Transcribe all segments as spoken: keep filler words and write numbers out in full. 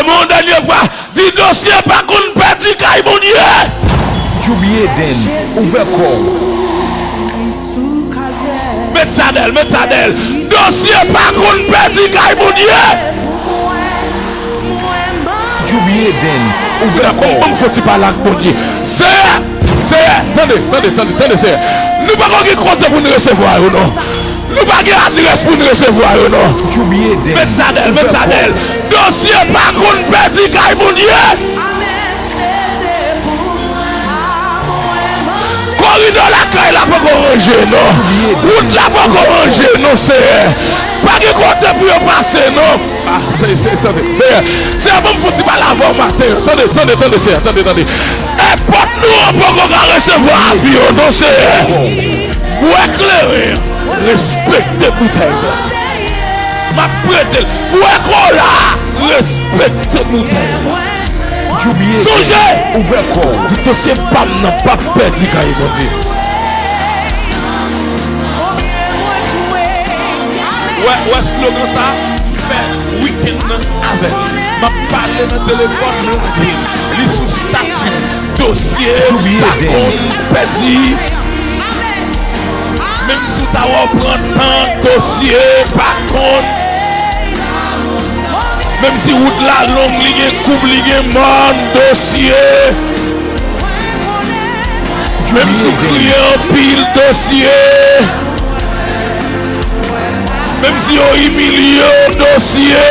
Yon dènye fwa, di dosye pa konn pèdi kay Bondye. Djoubie Dance, ouvè kò w. Met sa dèyè l, met sa dèyè l. Dosye pa konn pèdi kay Bondye. Djoubie Dance, ouvè kò w. Ban m fè ti pale ak Bondye. Seyè, Seyè, tande, tande, tande, tande, Seyè. Nou poko gen kote pou n resevwa yo, non. Nou pa gen adrès pou n resevwa yo, non. Met sa dèyè l, met sa dèyè l. Dosye pa konn pèdi kay Bondye. Koridò lakay la poko ranje, non. Wout la poko ranje, non, Seyè. Pa gen kote pou yo pase, non. Ah, Seyè, Seyè, tande, Seyè, Seyè, ban m fouti pale avè w maten an. Tande, tande, tande, Seyè, tande, tande. E pòt nou an poko ka resevwa avi yo, non, Seyè. Bwè kleren an, respekte boutèy la. M ap prete l. Bwè kola a, respekte boutèy la. Sonje, di dosye pa m nan p ap pèdi kay Bondye. Wè, wè slogan sa, m fè wikenn nan avè l. M ap pale nan telefòn, m lage l. Li sou stati m. Dosye pa konn pèdi. Menm si w ta wè w pran tan, dosye pa konn. Menm si wout la long, li gen koub, li gen mòn, dosye. Menm si w kriye anpil, dosye. Menm si yo imilye w, dosye.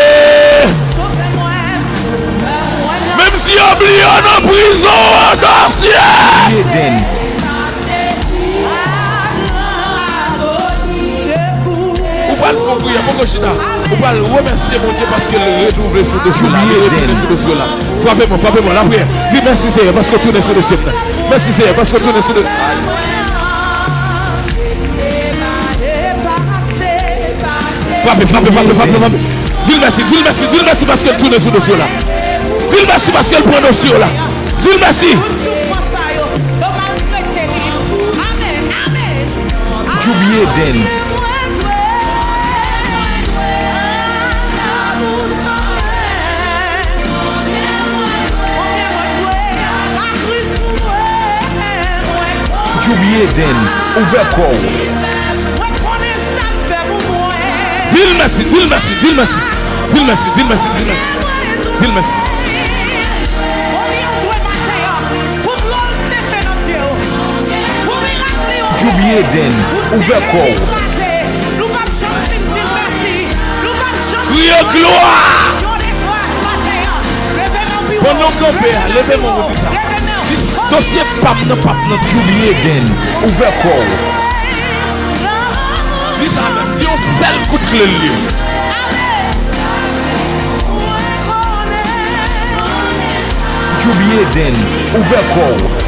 Menm si yo bliye w nan prizon an, dosye. Djoubie Dance. Ou pral fè yon priyè, poko chita. Ou pral remèsye Bondye paske l renouvle sou dosye w la. Li retounen sou dosye w la. Frape mwen, frape mwen, lapriyè. Di mèsi Seyè paske w tounen sou dosye m nan. Mèsi Seyè paske w tounen sou dosye. Frape, frape, frape, frape, frape. Di l mèsi, di l mèsi, di l mèsi paske l tounen sou dosye w la. Di l mèsi paske l pran dosye w la. Di l mèsi. Tout soufrans sa yo, yo maltrete li. Amèn, amèn. Djoubie Dance. Djoubie Dance, ouvè kò w. Di l mèsi, di l mèsi, di l mèsi. Di l mèsi, di l mèsi, di l mèsi. Di l mèsi. Djoubie Dance, ouvè kò w. Kriye glwa! Pandan w kanpe a, leve men w pou di sa. Di, dosye pa m nan p ap nan diskisyon. Djoubie Dance, ouvè kò w. Di sa menm, di yon sèl kout kle l ye. Djoubie Dance, ouvè kò w.